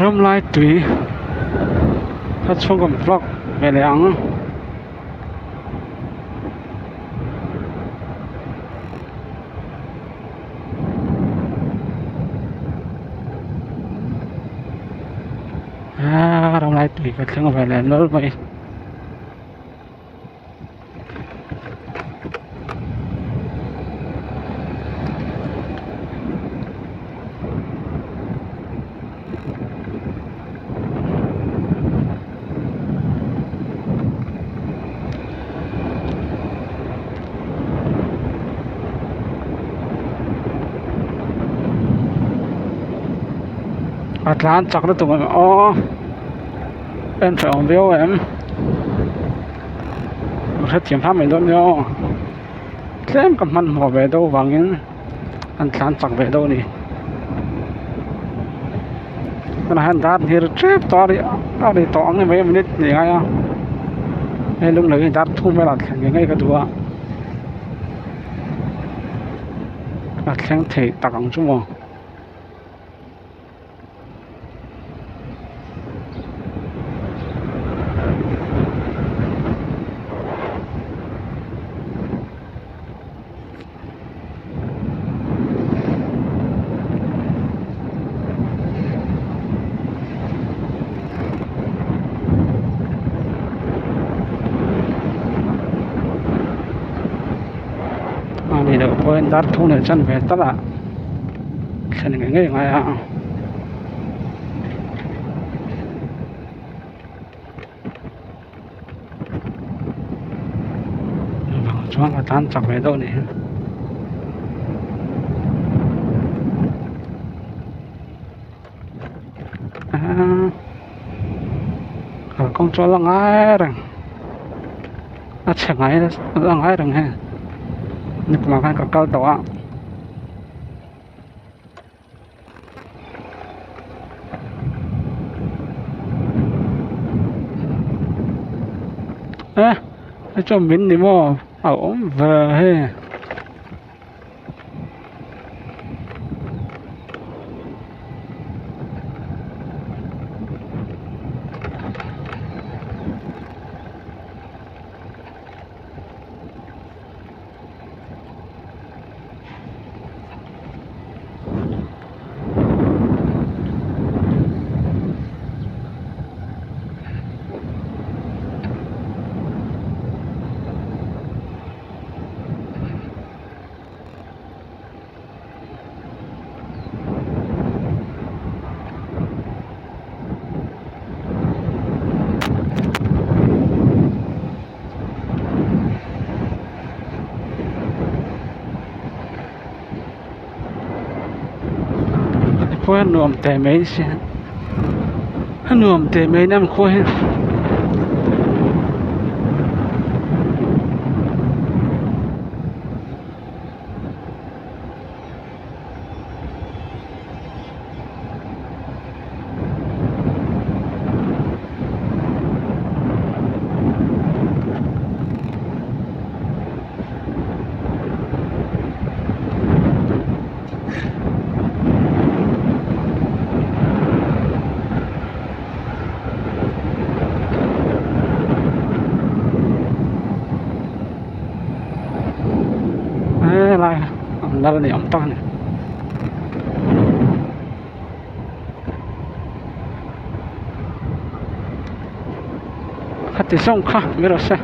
Ram lai tui kha chhung kan vlog ve leh ang. Aaa ram lai tui ka thleng ve leh nawlh mai. A tlan chak lutuk ang aw en hreh awm viau em. Ka hrethiam hram mai dawn nia aw tlem ka hmanhmawh ve deuh vangin an tlan chak ve deuh a ni tunah hian dar hlir tep tawh a ri a ri tawh ang emawni minute hnih ngai a hei lunglei hi dar thum velah thlen ngei ngei ka duh a a thleng thei tak ang chu maw. A nih loh pawhin dar thum leh chanve tal ah thlen ngei ngei ngai a. Bang chuan a tlan chak ve deuh a nih hi. Aaa kalkawng chu a la ngai reng a chhe ngai a la ngai reng hei nikumah khan ka kal tawh a. E hei chuan min ni maw a awm ve hei. Khua nuam teh mai sia a nuam teh mai nia khua hi. Helai an lal ni awm tak a ni. Khati zawng kha mi rawh se.